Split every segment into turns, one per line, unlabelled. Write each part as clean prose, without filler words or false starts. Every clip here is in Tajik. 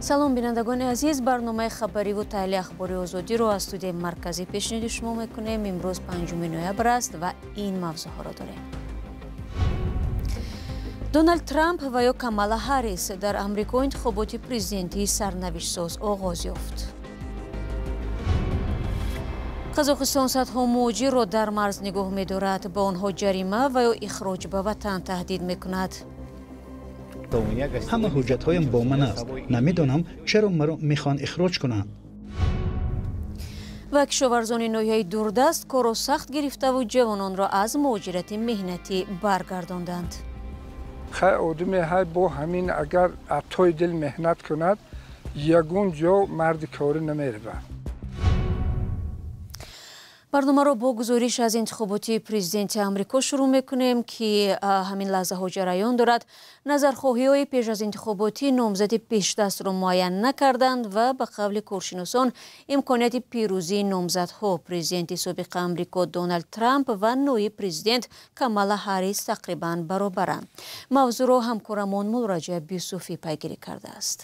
Салом, бинандагони азиз. Барномаи хабариву таҳлили Ахбори Озодиро аз студияи марказӣ пешниҳоди шумо мекунем. Имрӯз 5 ноябр аст ва ин мавзӯъҳоро дорем. Доналд Трамп ва ё Камала Ҳаррис: дар Амрико интихоботи президентии сарнавиштсоз оғоз ёфт. Қазоқистон садҳо муҳоҷирро дар марз нигоҳ медорад, ба онҳо ҷарима ва ё ихроҷ ба ватан таҳдид мекунад.
Ҳама ҳуҷҷатҳоям бо ман аст. Намедонам, чаро маро мехоҳанд ихроҷ кунанд.
Ва кишоварзони ноҳияи дурдаст корро сахт гирифтаву ҷавононро аз муҳоҷирати меҳнатӣ баргардонданд.
Хай, одаме ҳай бо ҳамин, агар атои дил меҳнат кунад, ягон ҷо марди корӣ намеравад.
Барномаро бо гузориш аз интихоботи президенти Амрико шурӯъ мекунем, ки ҳамин лаҳзаҳо ҷараён дорад. Назархоҳиҳои пеш аз интихоботӣ номзади пешдастро муайян накарданд ва ба қавли коршиносон, имконияти пирӯзии номзадҳо, президенти собиқи Амрико Доналд Трамп ва ноиб президент Камала Ҳаррис, тақрибан баробаранд. Мавзӯъро ҳамкорамон Муллораҷаб Юсуфӣ пайгирӣ кардааст.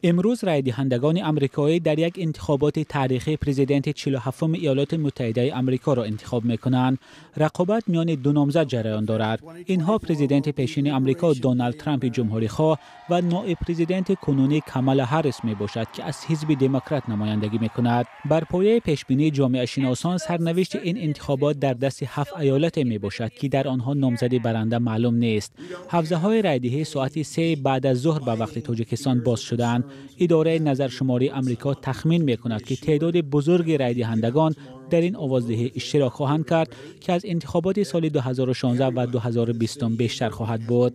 Имрӯз райдиҳандагони амрикоӣ дар як интихоботи таърихӣ президенти 47-уми Иёлоти Муттаҳидаи Амрикоро интихоб мекунанд. Рақобат миёни ду номзад ҷараён дорад. Инҳо президенти пешини Амрико Доналд Трампи ҷумҳурихоҳ ва ноиб президенти кунунӣ Камала Ҳаррис мебошад, ки аз ҳизби Демократ намояндагӣ мекунад. Бар пояи пешбинии ҷомеашиносон, сарнавишти ин интихобот дар дасти ҳафт аёлате мебошад, ки дар онҳо номзади баранда маълум нест. Ҳавзаҳои райдиҳӣ соати 3 баъд аз зуҳр ба вақти Тоҷикистон боз шуданд. Идораи назаршумории Амрико тахмин мекунад, ки теъдоди бузурги райдиҳандагон дар ин овоздиҳӣ иштирок хоҳанд кард, ки аз интихоботи соли 2016 ва 2020 бештар хоҳад буд.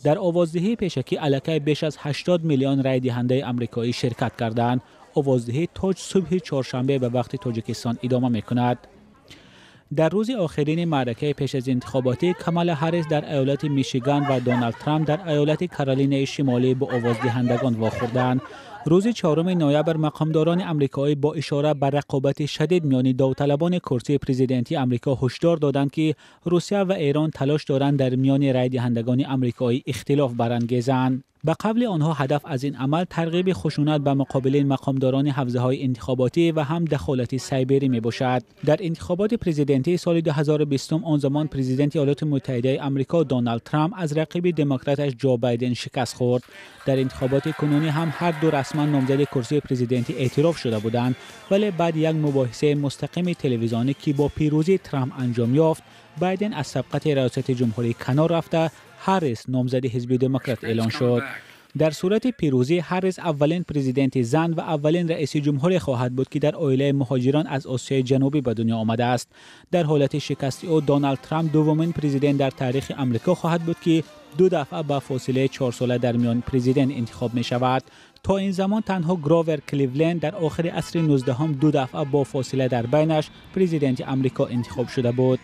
Дар овоздиҳии пешакӣ аллакай беш аз 80 миллион райдиҳандаи амрикоӣ ширкат карданд. Овоздиҳӣ то субҳи чоршанбе ба вақти Тоҷикистон идома мекунад. Дар рӯзи охирини маъракаи пеш аз интихоботӣ Камала Ҳаррис дар иёлати Мишиган ва Доналд Трамп дар иёлати Каролинаи Шимолӣ бо овоздиҳандагон вохӯрданд. Рӯзи 4 ноябр мақомдорони амрикоӣ бо ишора ба рақобати шадид миёни довталабони курсии президентии Амрико ҳушдор доданд, ки Русия ва Эрон талош доранд дар миёни райдиҳандагони амрикоӣ ихтилоф барангезанд. Ба қавли онҳо, ҳадаф аз ин амал тарғиби хушунат ба муқобили мақомдорони ҳавзаҳои интихоботӣ ва ҳам дахолати сайберӣ мебошад. Дар интихоботи президентии соли 2020 он замон президенти Иёлоти Муттаҳидаи Амрико Доналд Трамп аз рақиби демократаш Ҷо Байден шикаст хӯрд. Дар интихоботи кунунӣ ҳам ҳар ду расман номзади курсии президентӣ эътироф шуда буданд, вале баъд як мубоҳисаи мустақими телевизионӣ, ки бо пирӯзии Трамп анҷом ёфт, Байден аз сабқати раёсати ҷумҳурӣ канор рафта, Ҳаррис номзади ҳизби Демократ эълон шуд. Дар сурати пирӯзӣ Ҳаррис аввалин президенти зан ва аввалин раиси ҷумҳуре хоҳад буд, ки дар оилаи муҳоҷирон аз Осиёи Ҷанубӣ ба дунё омадааст. Дар ҳолати шикасти ӯ Доналд Трамп дуввумин президент дар таърихи Амрико хоҳад буд, ки ду дафъа ба фосилаи 4сола дар миён президент интихоб мешавад. То ин замон танҳо Гровер Кливленд дар охири асри 19-ум ду дафъа бо фосила дар байнаш президенти Амрико интихоб шуда буд.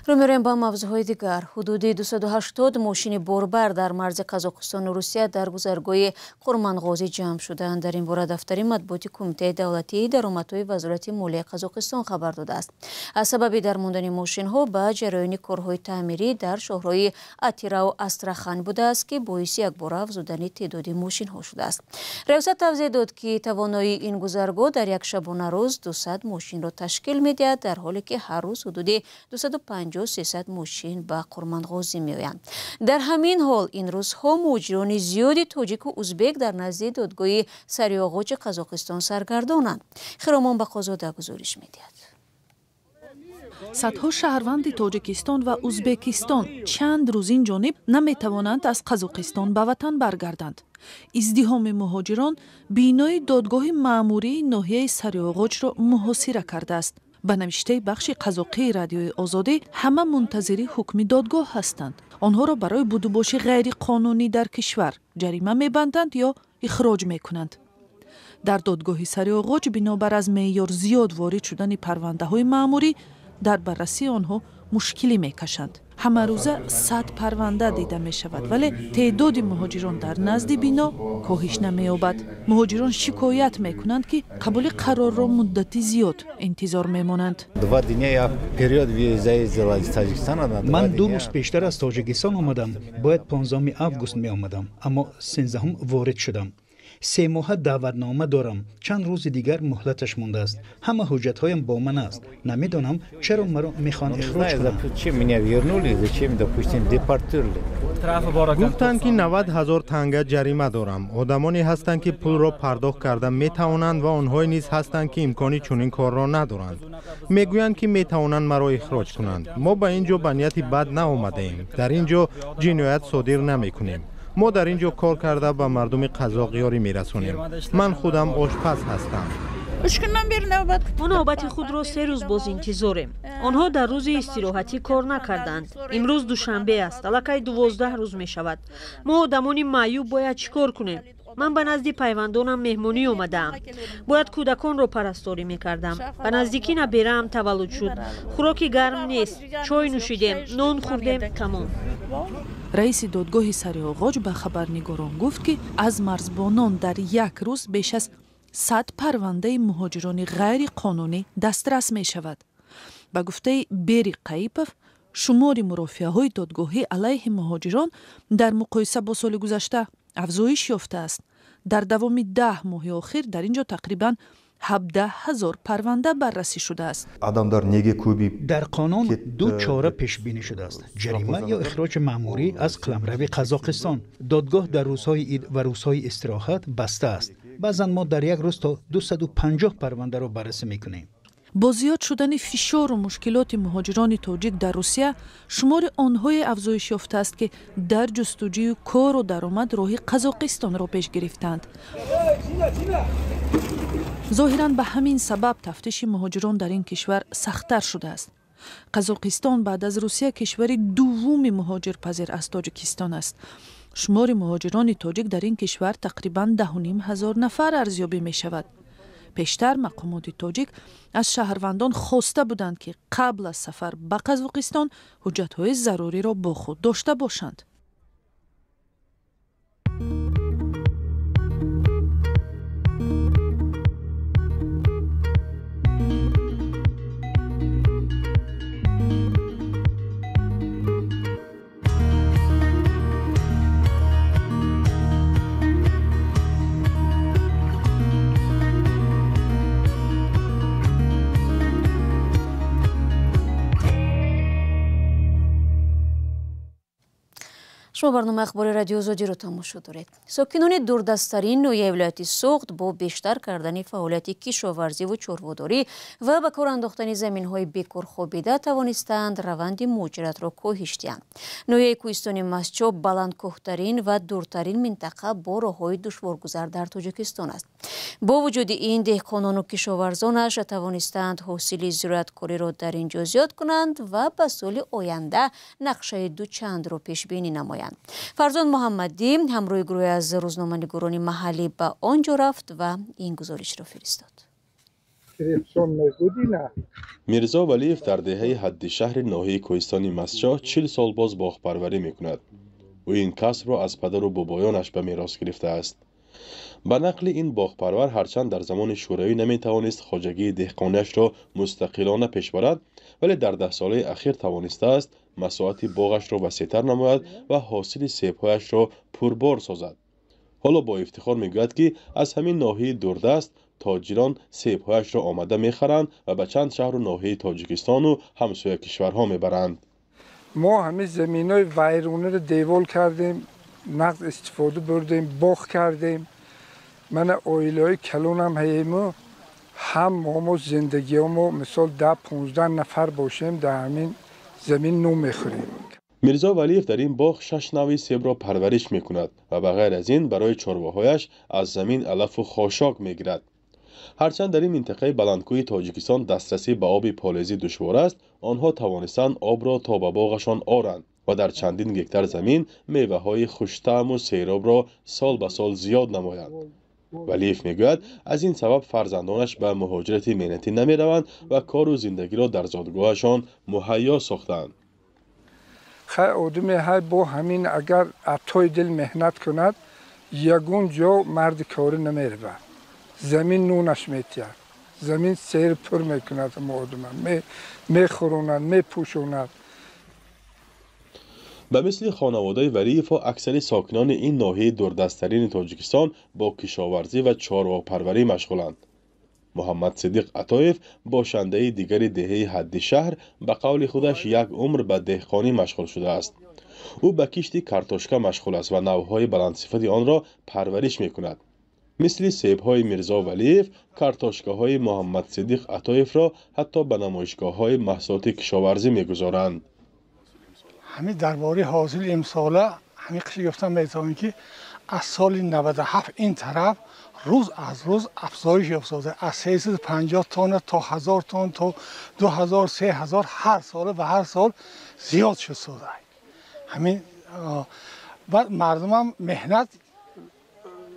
Рӯ меорем ба мавзӯъҳои дигар. Ҳудуди 280 мошини борбар дар марзи Қазоқистону Русия дар гузаргоҳи Қурманғозӣ ҷамъ шуданд. Дар ин бора дафтари матбуоти Кумитаи давлатии даромадҳои Вазорати молияи Қазоқистон хабар додааст. Аз сабаби дармондани мошинҳо ба ҷараёни корҳои таъмирӣ дар шоҳроҳи Атирау Астрахан будааст, ки боиси якбора афзудани теъдоди мошинҳо шудааст. Раёсат тавзеҳ дод, ки тавоноии ин гузаргоҳ дар як шабонарӯз 200 мошинро ташкил медиҳад, дар ҳоле ки ҳар рӯз ҳудуди 250-300 мошин ба Қурманғозӣ меоянд. Дар ҳамин ҳол, ин рӯзҳо муҳоҷирони зиёди тоҷику узбек дар назди додгоҳи Сариоғоҷи Қазоқистон саргардонанд. Хиромон Бақозода гузориш медиҳад.
Садҳо шаҳрванди Тоҷикистон ва Узбекистон чанд рӯз ин ҷониб наметавонанд аз Қазоқистон ба ватан баргарданд. Издиҳоми муҳоҷирон бинои додгоҳи маъмурии ноҳияи Сариоғоҷро муҳосира кардааст. Ба навиштаи бахши қазоқии Радиои Озодӣ, ҳама мунтазири ҳукми додгоҳ ҳастанд. Онҳоро барои будубоши ғайриқонунӣ дар кишвар ҷарима мебанданд ё ихроҷ мекунанд. Дар додгоҳи Сариоғоҷ бинобар аз меъёр зиёд ворид шудани парвандаҳои маъмурӣ, дар баррасии онҳо мушкилӣ мекашанд. Ҳамарӯза 100 парванда дида мешавад, вале теъдоди муҳоҷирон дар назди бино коҳиш намеёбад. Муҳоҷирон шикоят мекунанд, ки қабули қарорро муддати зиёд интизор мемонанд.
Ман 2 рӯз пештар аз Тоҷикистон омадам. Бояд 15 август меомадам, аммо 13 ворид шудам. 3 моҳа даъватнома дорам. Чанд рӯзи дигар муҳлаташ мондааст. Ҳама ҳуҷҷатҳоям бо ман аст. Намедонам чаро маро мехоҳанд ихроҷ кунанд.
Гуфтанд, ки 90 000 танга ҷарима дорам. Одамоне ҳастанд, ки пулро пардохт карда метавонанд ва онҳое низ ҳастанд, ки имкони чунин корро надоранд. Мегӯянд, ки метавонанд маро ихроҷ кунанд. Мо ба ин ҷо ба нияти бад наомадаем. Дар ин ҷо ҷиноят содир намекунем. Мо дар ин ҷо кор карда ба мардуми қазоқ ёрӣ мерасонем. Ман худам ошпаз ҳастам.
Мо навбати худро 3 рӯз боз интизорем. Онҳо дар рӯзи истироҳатӣ кор накарданд. Имрӯз душанбе аст, аллакай 12 рӯз мешавад. Мо одамони маъюб бояд чӣ кор кунем? Ман ба назди пайвандонам меҳмонӣ омадаам. Бояд кӯдаконро парасторӣ мекардам. Ба наздикӣ набераам таваллуд шуд. Хӯроки гарм нест, чой нӯшидем, нон хӯрдем, тамом.
Раиси додгоҳи Сариоғоҷ ба хабарнигорон гуфт, ки аз марзбонон дар як рӯз беш аз 100 парвандаи муҳоҷирони ғайриқонунӣ дастрас мешавад. Ба гуфтаи Бери Қаипов, шумори мурофиаҳои додгоҳӣ алайҳи муҳоҷирон дар муқоиса бо соли гузашта афзоиш ёфтааст. Дар давоми 10 моҳи охир дар ин ҷо тақрибан 17 000 парванда баррасӣ шудааст.
Дар қонун 2 чора пешбинӣ шудааст: ҷарима ё ихроҷи маъмурӣ аз қаламрави Қазоқистон. Додгоҳ дар рӯзҳои ид ва рӯзҳои истироҳат баста аст. Баъзан мо дар як рӯз то 250 парвандаро баррасӣ мекунем.
Бо зиёд шудани фишору мушкилоти муҳоҷирони тоҷик дар Русия, шумори онҳое афзоиш ёфтааст, ки дар ҷустуҷӯи кору даромад роҳи Қазоқистонро пеш гирифтанд. Зоҳиран ба ҳамин сабаб тафтиши муҳоҷирон дар ин кишвар сахттар шудааст. Қазоқистон баъд аз Русия кишвари дуввуми муҳоҷирпазир аз Тоҷикистон аст. Шумори муҳоҷирони тоҷик дар ин кишвар тақрибан 10 500 нафар арзёбӣ мешавад. Пештар мақомоти тоҷик аз шаҳрвандон хоста буданд, ки қабл аз сафар ба Қазоқистон ҳуҷҷатҳои заруриро бо худ дошта бошанд.
Шумо барномаи ахбори Радио Озодиро тамошо доред. Сокинони дурдасттарин ноҳияи вилояти Суғд бо бештар кардани фаъолияти кишоварзиву чорводорӣ ва ба кор андохтани заминҳои бекорхобида тавонистаанд раванди муҳоҷиратро коҳиш диҳанд. Ноҳияи кӯҳистони Мастчоҳ баландкӯҳтарин ва дуртарин минтақа бо роҳҳои душворгузар дар Тоҷикистон аст. Бо вуҷуди ин, деҳқонону кишоварзонаш тавонистаанд ҳосили зироаткориро дар ин ҷо зиёд кунанд ва ба соли оянда нақшаи дучандро пешбинӣ намоянд. Фарзон Муҳаммадӣ ҳамроҳи гурӯҳе аз рӯзноманигорони маҳаллӣ ба он ҷо рафт ва ин гузоришро фиристод.
Мирзо Валиев дар деҳаи ҳадди шаҳри ноҳияи кӯҳистони Мастчоҳ 40 сол боз боғпарварӣ мекунад. Ӯ ин касбро аз падару бобоёнаш ба мерос гирифтааст. Ба нақли ин боғпарвар, ҳарчанд дар замони шӯравӣ наметавонист хоҷагии деҳқониашро мустақилона пеш барад, вале дар даҳсолаи ахир тавонистааст масоҳати боғашро васеътар намояд ва ҳосили себҳояшро пурбор созад. Ҳоло бо ифтихор мегӯяд, ки аз ҳамин ноҳияи дурдаст тоҷирон себҳояшро омада мехаранд ва ба чанд шаҳру ноҳияи Тоҷикистону ҳамсоя кишварҳо мебаранд.
Мо ҳамин заминҳои вайронаро девол кардем, нақд истифода бурдем, боғ кардем. Мана оилаҳои калонам ҳаему ҳам мо зиндагиҳомо мисол 10-15 нафар бошем, дар ҳамин замин нон мехӯрем.
Мирзо Валиев дар ин боғ 6 навъи себро парвариш мекунад ва ба ғайр аз ин барои чорвоҳояш аз замин алафу хошок мегирад. Ҳарчанд дар ин минтақаи баландкӯҳи Тоҷикистон дастрасӣ ба оби полезӣ душвор аст, онҳо тавонистанд обро то ба боғашон оранд ва дар чандин гектар замин меваҳои хуштаъму серобро сол ба сол зиёд намоянд. Валиев мегӯяд, аз ин сабаб фарзандонаш ба муҳоҷирати меҳнатӣ намераванд ва кору зиндагиро дар зодгоҳашон муҳайё сохтаанд.
Хай одаме ҳай бо ҳамин агар атои дил меҳнат кунад, ягон ҷо марди корӣ намеравад. Замин нунаш метиҳад, замин сер пур мекунад, одама мехӯронад, мепӯшонад.
Ба мисли хонаводаи Валиевҳо аксари сокинони ин ноҳияи дурдасттарини Тоҷикистон бо кишоварзӣ ва чорвопарварӣ машғуланд. Муҳаммадсидиқ Атоев, бошандаи дигари деҳаи Ҳадди шаҳр, ба қавли худаш як умр ба деҳқонӣ машғул шудааст. Ӯ ба кишти картошка машғул аст ва навъҳои баландсифати онро парвариш мекунад. Мисли себҳои Мирзо Валиев, картошкаҳои Муҳаммадсидиқ Атоевро ҳатто ба намоишгоҳҳои маҳсулоти кишоварзӣ мегузоранд.
Ҳамин дар бораи ҳосили имсола ҳамин қиши гуфтан метавонем, ки аз соли 97 ин тараф рӯз аз рӯз афзоиш ёфтааст. Аз 350 тонна то 1000 тонна, то 2000, 3000 ҳар сола ва ҳар сол зиёд шуд. Ҳамин баъд мардумам меҳнат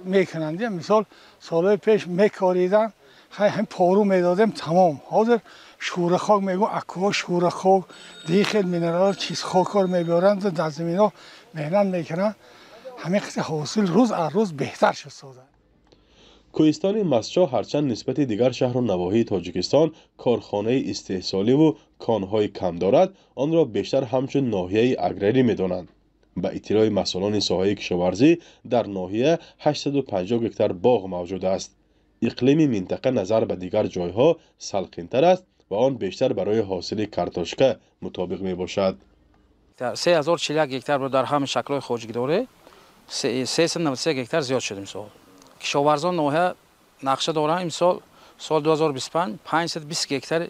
мекунанд. Мисол, солҳои пеш мекориданд, ҳамин пору медодем, тамом. Ҳозир шӯрахок мегӯ, акӯҳо шӯрахок, дигар хел минерал чизхокҳоро мебиёранд, дар заминҳо меҳнат мекунанд. Ҳамин қисми ҳосил рӯз аз рӯз беҳтар шуд.
Кӯҳистони Мастчоҳ ҳарчанд нисбати дигар шаҳру навоҳии Тоҷикистон корхонаи истеҳсоливу конҳои кам дорад, онро бештар ҳамчун ноҳияи аграрӣ медонанд. Ба иттилои масъулони соҳаи кишоварзӣ, дар ноҳия 850 гектар боғ мавҷуд аст. Иқлими минтақа назар ба дигар ҷойҳо салқинтар аст ва он бештар барои ҳосили картошка мутобиқ мебошад.
3041 гектар дар ҳамаи шаклҳои хоҷагидорӣ, 393 гектар зиёд шуд имсол. Кишоварзон ноҳия нақша доранд имсол, соли 2025, 520 гектар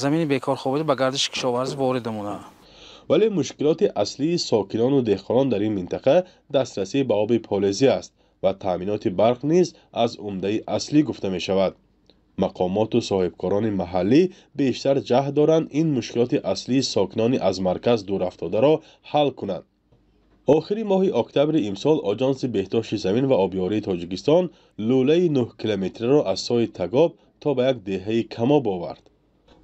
замини бекорхобида ба гардиши кишоварзӣ ворид намуданд.
Вале мушкилоти аслии сокинону деҳқонон дар ин минтақа дастрасӣ ба оби полезӣ аст ва таъминоти барқ низ аз умдаи аслӣ гуфта мешавад. Мақомоту соҳибкорони маҳаллӣ бештар ҷаҳд доранд ин мушкилоти аслии сокинони аз марказ дурафтодаро ҳал кунанд. Охири моҳи октябри имсол Оҷонси беҳдошти замин ва обёрии Тоҷикистон лӯлаи 9 километриро аз соҳи Тагоб то ба як деҳаи Камоб овард.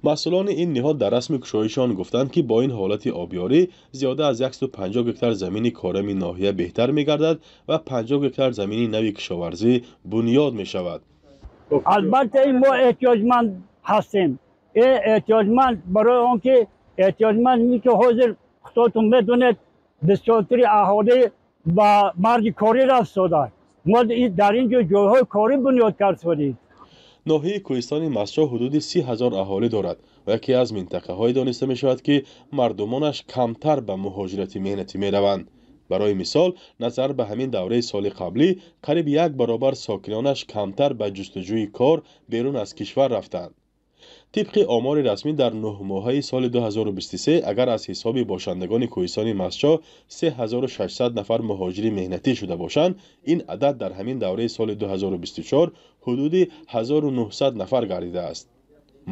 Масъулони ин ниҳод дар расми кушоишон гуфтанд, ки бо ин ҳолати обёрӣ зиёда аз 150 гектар замини корами ноҳия беҳтар мегардад ва 50 гектар замини нави кишоварзӣ бунёд мешавад.
Албатта, мо эҳтиёҷманд ҳастем. Эҳтиёҷманд барои он ки эҳтиёҷманд, ки ҳозир худотон медонед, бисёртари аҳолӣ ба марги корӣ рафтода. Мо дар ин ҷо ҷойҳои корӣ бунёд кардем.
Ноҳияи кӯҳистони Мастчоҳ ҳудуди 30 000 аҳолӣ дорад ва яке аз минтақаҳое дониста мешавад, ки мардумонаш камтар ба муҳоҷирати меҳнатӣ мераванд. Барои мисол, назар ба ҳамин давраи соли қаблӣ қариб як баробар сокинонаш камтар ба ҷустуҷӯи кор берун аз кишвар рафтанд. Тибқи омори расмӣ, дар 9 моҳаи соли 2023 агар аз ҳисоби бошандагони кӯҳистони Мастчоҳ 3600 нафар муҳоҷири меҳнатӣ шуда бошанд, ин адад дар ҳамин давраи соли 2024 ҳудуди 1900 нафар гардидааст.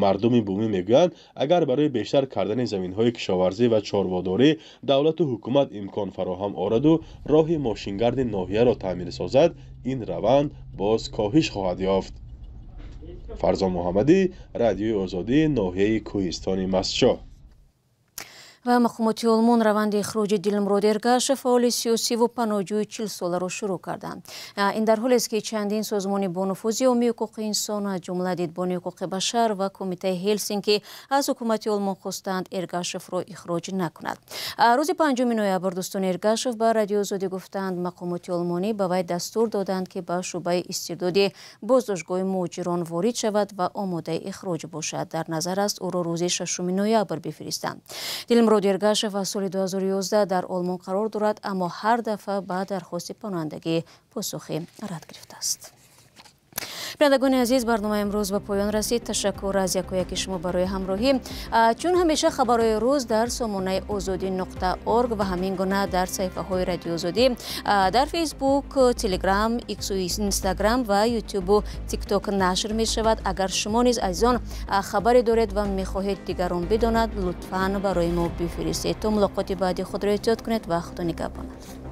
Мардуми бумӣ мегӯянд, агар барои бештар кардани заминҳои кишоварзӣ ва чорводорӣ давлату ҳукумат имкон фароҳам ораду роҳи мошингарди ноҳияро таъмир созад, ин раванд боз коҳиш хоҳад ёфт. Фарзон Муҳаммадӣ, Радиои Озодӣ, ноҳияи кӯҳистони Мастчоҳ.
Ва мақомоти Олмон раванди ихроҷи Дилмурод Эргашев, фаъоли сиёсиву паноҳҷӯи 40-соларо шурӯъ карданд. Ин дар ҳолест, ки чандин созмони бонуфузи ҳомии ҳуқуқи инсон, аз ҷумла Дидбони ҳуқуқи башар ва Кумитаи Ҳелсинки, аз ҳукумати Олмон хостанд Эргашевро ихроҷ накунад. Рӯзи 5 ноябр дӯстони Эргашев ба Радиои Озодӣ гуфтанд, мақомоти олмонӣ ба вай дастур доданд, ки ба шӯъбаи истирдоди боздоштгоҳи муҳоҷирон ворид шавад ва омодаи ихроҷ бошад. Дар назар аст, ӯро рӯзи 6 ноябр бифиристанд. Дилмурод Эргашев аз соли 2011 дар Олмон қарор дорад, аммо ҳар дафъа ба дархости паноҳандагӣ посухи рад гирифтааст. Бинандагони азиз, барномаи имрӯз ба поён расид. Ташаккур аз яку яки шумо барои ҳамроҳӣ. Чун ҳамеша, хабарҳои рӯз дар сомонаи озодӣ.org ва ҳамин гуна дар саҳифаҳои Радиои Озодӣ дар Фейсбук, Телеграм, Иксу, Инстаграм ва Ютубу Тикток нашр мешавад. Агар шумо низ, азизон, хабаре доред ва мехоҳед дигарон бидонад, лутфан барои мо бифиристед. То мулоқоти баъдӣ худро эҳтиёт кунед ва Худо нигаҳбонад.